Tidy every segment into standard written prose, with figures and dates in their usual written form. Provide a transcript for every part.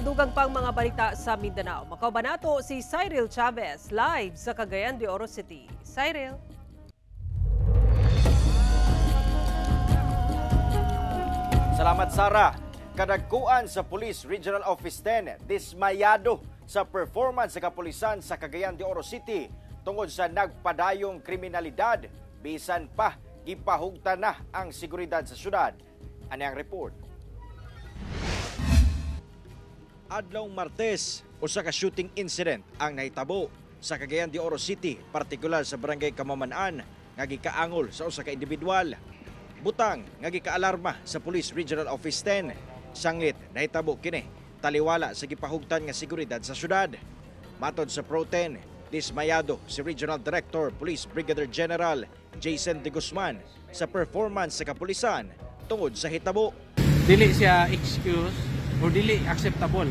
Ang dugang pang mga balita sa Mindanao. Makauban nato si Cyril Chavez live sa Cagayan de Oro City. Cyril. Salamat, Sara. Kadagkuan sa Police Regional Office 10 dismayado sa performance sa kapulisan sa Cagayan de Oro City tungod sa nagpadayong kriminalidad bisan pa gipahugtan na ang seguridad sa syudad. Ani ang report. Adlawng Martes, usa ka shooting incident ang nahitabo sa Cagayan de Oro City, partikular sa Barangay Kamaman-an nga gikaangol sa usa ka individual. Butang nga gikaalarma sa Police Regional Office 10. Sanglit nahitabo kini taliwala sa gipahugtan nga seguridad sa syudad. Matod sa Pro 10, dismayado si Regional Director Police Brigadier General Jason De Guzman sa performance sa kapulisan tungod sa hitabo. Dili siya excuse or dili acceptable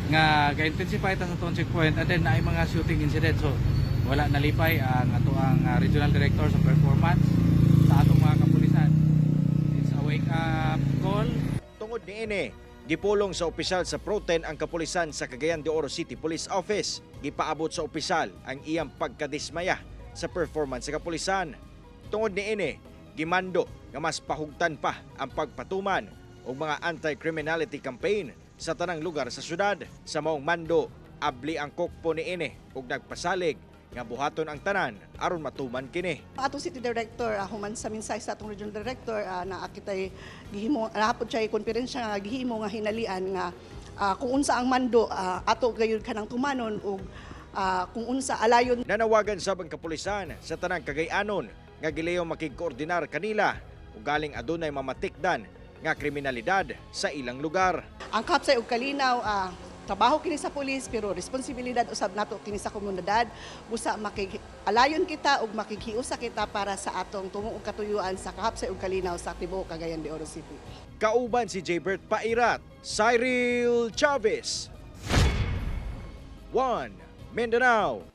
nga ga-intensify ta sa atong checkpoint and then naay mga shooting incident. So wala nalipay ang atoang regional director sa performance sa atong mga kapulisan. It's a wake up call. Tungod niini, gipulong sa opisyal sa Pro 10 ang kapulisan sa Cagayan de Oro City Police Office. Gipaabot sa opisyal ang iyang pagkadismaya sa performance sa kapulisan. Tungod niini, gimando nga mas pahugtan pa ang pagpatuman og mga anti-criminality campaign sa tanang lugar sa syudad. Sa maong mando, abli ang kokpo niini ug nagpasalig nga buhaton ang tanan aron matuman kini. Atong city director, human sa mensahe sa atong regional director, naa kitay gihimo, nahapon siya konferensya nga gihimo nga hinalian nga kung unsa ang mando, ato gayud kanang tumanon ug kung unsa alayon. Nanawagan sab ang kapulisan sa tanang Cagayanon nga gileyo makigkoordinar kanila ug galing adunay mamatikdan nga kriminalidad sa ilang lugar. Ang kapsay ug kalinaw, trabaho kini sa pulis pero responsibilidad usab nato kini sa komunidad, busa makig-alayon kita ug makighiusa kita para sa atong tungong katuyuan sa kahapsay ug kalinaw sa tibuok Cagayan de Oro City. Kauban si Jaybert Pairat, Cyril Chavez, 1 Mindanao.